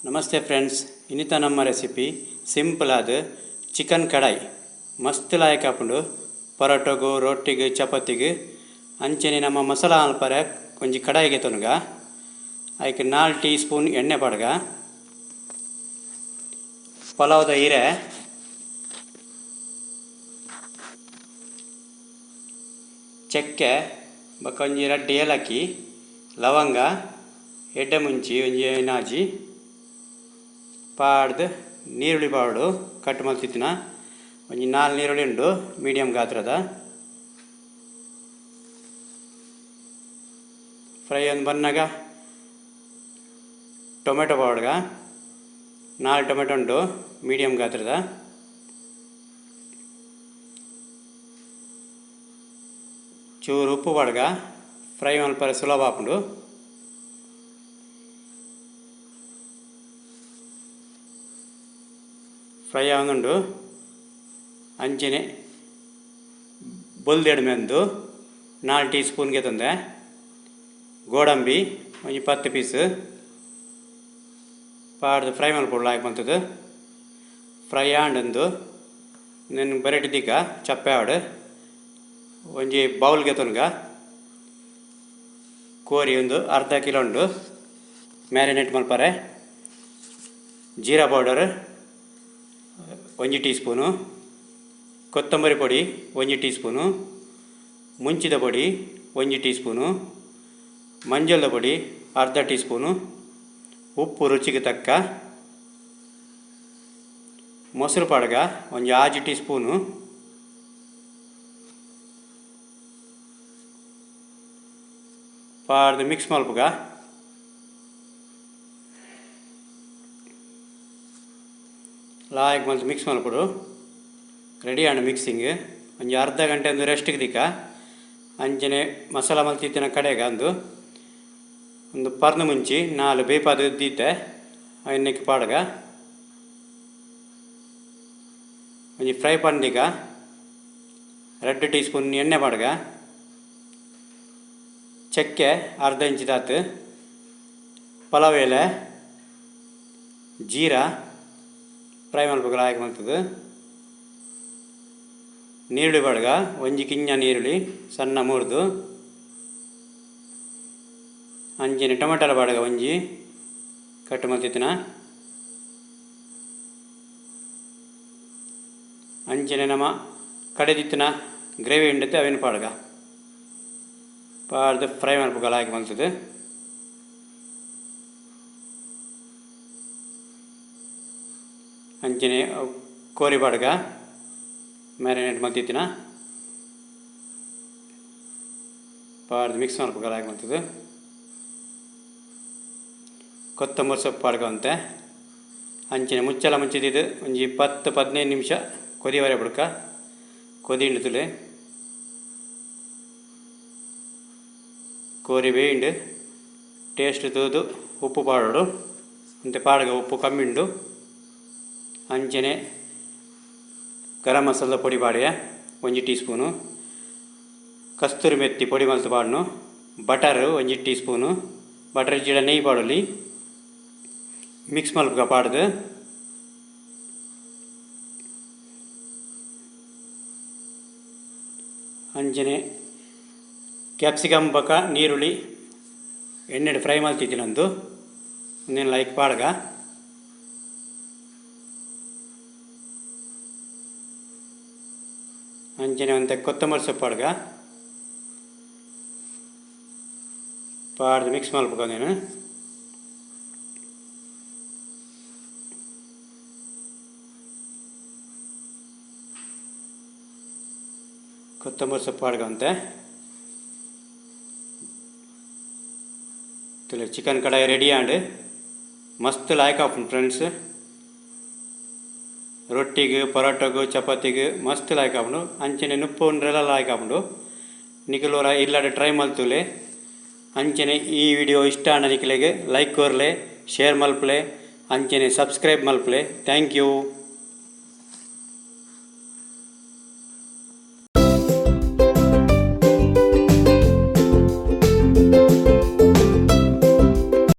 Namaste friends, ಇನ್ನಿತ ನಮ್ಮ recipe simple ಆದ chicken ಕಡಾಯಿ. ಮಸ್ತ್ ಲಾಯಕ್ ಆಪುಂಡು ಪರೋಟಗು, ರೊಟ್ಟಿಗೆ, ಚಪಾತಿಗೆ. ಅಂಚನೆ ನಮ್ಮ ಮಸಾಲ ಮಲ್ಪರೆ ಒಂಜಿ ಕಡಾಯಿಗೆ ತೊನುಗ ಐಕ್ 4 ಟೀ ಸ್ಪೂನ್ ಎಣ್ಣೆ ಪಾಡ್ಗ, ಪಲಾವ್ದ ಇರೆ, ಚಕ್ಕೆ ಬೊಕ್ಕ ಒಂಜಿ 2 ಏಲಕ್ಕಿ, ಲವಂಗ, ಎಡ್ಡೆ ಮುಂಚಿ ಒಂಜಿ ನಾಜಿ ಪಾಡ್ದು ನೀರುಳ್ಳಿ ಪಾಡು ಕಟ್ ಮಲ್ತಿತ್ತಿನ ಒಂಜಿ 4 ನೀರುಳ್ಳಿ ಉಂಡು ಮೀಡಿಯಂ ಗಾತ್ರದ. ಫ್ರೈ ಒಂದು ಬನ್ನಾಗ ಟೊಮೆಟೊ ಪಾಡ್ಗ, 4 ಟೊಮೆಟೊ ಉಂಡು ಮೀಡಿಯಂ ಗಾತ್ರದ. ಚೂರು ಉಪ್ಪು ಪಾಡ್ಗ, ಫ್ರೈ ಮಲ್ಪರೆ ಸುಲಭ ಆಪುಂಡು. ಫ್ರೈ ಆವೊಂದುಂಡು. ಅಂಚನೆ ಬೊಲ್ದು ಎಡ್ಮೆಂದು 4 ಟೀ ಸ್ಪೂನ್ಗೆ ತಂದೆ, ಗೋಡಂಬಿ ಒಂಜಿ 10 ಪೀಸ್ ಪಾಡ್ದು ಫ್ರೈ ಮಲ್ಪೊಡು ಲಾಯ್ಕ್ ಮಂತುದು. ಫ್ರೈ ಆಂಡಂದು ನೆನ್ ಬರೆಟ್ ದೀಕ ಚಪ್ಪೆ ಆವಡ್ ಒಂಜಿ ಬೌಲ್ಗೆ ತೊನ್ಗ. ಕೋರಿ ಒಂದು ಅರ್ಧ ಕಿಲೋ ಉಂಡು ಮ್ಯಾರಿನೇಟ್ ಮಲ್ಪರೆ. ಜೀರಾ ಪೌಡರ್ 1 ಟೀ ಸ್ಪೂನು, ಕೊತ್ತಂಬರಿ ಪೊಡಿ 1 ಟೀ ಸ್ಪೂನು, ಮುಂಚಿದ ಪೊಡಿ 1 ಟೀ ಸ್ಪೂನು, ಮಂಜಲ್ದ ಪೊಡಿ ಅರ್ಧ ಟೀ ಸ್ಪೂನು, ಉಪ್ಪು ರುಚಿಗೆ ತಕ್ಕ, ಮೊಸರು ಪಾಡ್ಗ ಒಂಜಿ 6 ಟೀ ಸ್ಪೂನು, ಪಾಡ್ದು ಮಿಕ್ಸ್ ಮಲ್ಪುಗ. ಲಾಯಕ್ ಮಲ್ತ್ ಮಿಕ್ಸ್ ಮಲ್ಪೊಡು. ರೆಡಿ ಆಂಡ್ ಮಿಕ್ಸಿಂಗ್. ಒಂಜಿ ಅರ್ಧ ಗಂಟೆ ಒಂದು ರೆಸ್ಟ್ಗೆ ದಿಕ್ಕ. ಅಂಚನೆ ಮಸಾಲ ಮಲ್ತಿತ್ತಿನ ಕಡೆಗ ಒಂದು ಒಂದು ಪರ್ದು ಮುಂಚಿ 4 ಬೇಪಾದ ದೀತೆ ಐನಕ್ಕೆ ಪಾಡ್ಗ. ಒಂಜಿ ಫ್ರೈ ಪಾನ್ ದಿಕ್ಕ 2 ಟೀ ಸ್ಪೂನ್ ಎಣ್ಣೆ ಪಾಡ್ಗ, ಚಕ್ಕೆ ಅರ್ಧ ಇಂಚ್ ದಾತು, ಪಲಾವ್ ಎಲೆ, ಜೀರಾ ಫ್ರೈ ಮಲ್ಪುಗ ಲಾಯಕ್ ಮಲ್ತುದು. ನೀರುಳ್ಳಿ ಪಾಡ್ಗ, ಒಂಜಿ ಕಿಂಜ ನೀರುಳ್ಳಿ ಸಣ್ಣ ಮುರ್ದು. ಅಂಚನೆ ಟೊಮೆಟೊ ಪಾಡ್ಗ ಒಂಜಿ ಕಟ್ ಮಲ್ತಿತ್ತಿನ. ಅಂಚನೆ ನಮ್ಮ ಕಡೆದಿತ್ತಿನ ಗ್ರೇವಿ ಉಂಡತೆ ಅವೇನು ಪಾಡ್ಗ ಪಾಡ್ದು ಫ್ರೈ ಮಲ್ಪುಗ ಲಾಯಕ್ ಮಲ್ತುದು. ಅಂಚನೆ ಕೋರಿ ಪಾಡ್ಗ ಮ್ಯಾರಿನೇಟ್ ಮಲ್ತಿತ್ತಿನ ಪಾಡ್ದು ಮಿಕ್ಸ್ ಮಲ್ಪುಗ ಲಾಯಕ್ ಮಲ್ತುದು. ಕೊತ್ತಂಬರಿ ಸೊಪ್ಪು ಪಾಡ್ಗ ಅಂತೆ. ಅಂಚನೆ ಮುಚ್ಚಲ ಮುಂಚಿದಿದ್ದು ಒಂಜಿ 10-15 ನಿಮಿಷ ಕೊದಿವರೆ ಬುಡ್ಕ ಕೊದಿಂಡು ತುಲೆ ಕೋರಿ ಬೇಯಿಂಡು ಟೇಸ್ಟ್ ತೂದು ಉಪ್ಪು ಪಾಡೋಡು ಅಂತೆ ಪಾಡ್ಗ ಉಪ್ಪು ಕಮ್ಮಿ ಉಂಡು. ಅಂಚನೆ ಗರಂ ಮಸಾಲದ ಪೊಡಿ ಪಾಡಿಯ 1 ಟೀ ಸ್ಪೂನು, ಕಸ್ತೂರಿ ಮೆತ್ತಿ ಪೊಡಿ ಮಲ್ತು ಪಾಡ್ನು, ಬಟರ್ 1 ಟೀ ಸ್ಪೂನು, ಬಟರ್ ಜೀಡ ನೆಯ್ಯಿ ಪಾಡೊಲಿ ಮಿಕ್ಸ್ ಮಲ್ಪುಗ ಪಾಡ್ದು. ಅಂಚನೆ ಕ್ಯಾಪ್ಸಿಕಮ್ ಬೊಕ ನೀರುಳ್ಳಿ ಎಣ್ಣೆಡ್ ಫ್ರೈ ಮಲ್ತಿತ್ತಿನಂದು ಉಂದೆನ್ ಲೈಕ್ ಪಾಡ್ಗ. ಅಂಚನೆ ಒಂತೆ ಕೊತ್ತಂಬರಿ ಸೊಪ್ಪು ಪಾಡ್ಗ ಪಾಡ್ದು ಮಿಕ್ಸ್ ಮಲ್ಪುಗ ಉಂದೆನ್. ಕೊತ್ತಂಬರಿ ಸೊಪ್ಪು ಪಾಡ್ಗ ಒಂತೆ. ಚಿಕನ್ ಕಡಾಯಿ ರೆಡಿ ಆಂಡ್ ಮಸ್ತ್ ಲಾಯ್ಕ್ ಆಪುಂಡು ಫ್ರೆಂಡ್ಸ್. ರೊಟ್ಟಿಗೆ, ಪರೋಟಗು, ಚಪಾತಿಗೆ ಮಸ್ತ್ ಲಾಯ್ಕ್ ಆಪುಂಡು. ಅಂಚನೆ ನುಪ್ಪು ಉಂಡ್ರೆಲ ಲಾಯ್ಕ್ ಆಪುಂಡು. ನಿಕುಲು ಇಲ್ಲಡೆ ಟ್ರೈ ಮಲ್ತುಲೆ. ಅಂಚನೆ ಈ ವಿಡಿಯೋ ಇಷ್ಟ ಆಂಡ ನಿಕಲೆಗ್ ಲೈಕ್ ಕೊರ್ಲೆ, ಶೇರ್ ಮಲ್ಪಲೆ, ಅಂಚನೆ ಸಬ್ಸ್ಕ್ರೈಬ್ ಮಲ್ಪಲೆ. Thank you.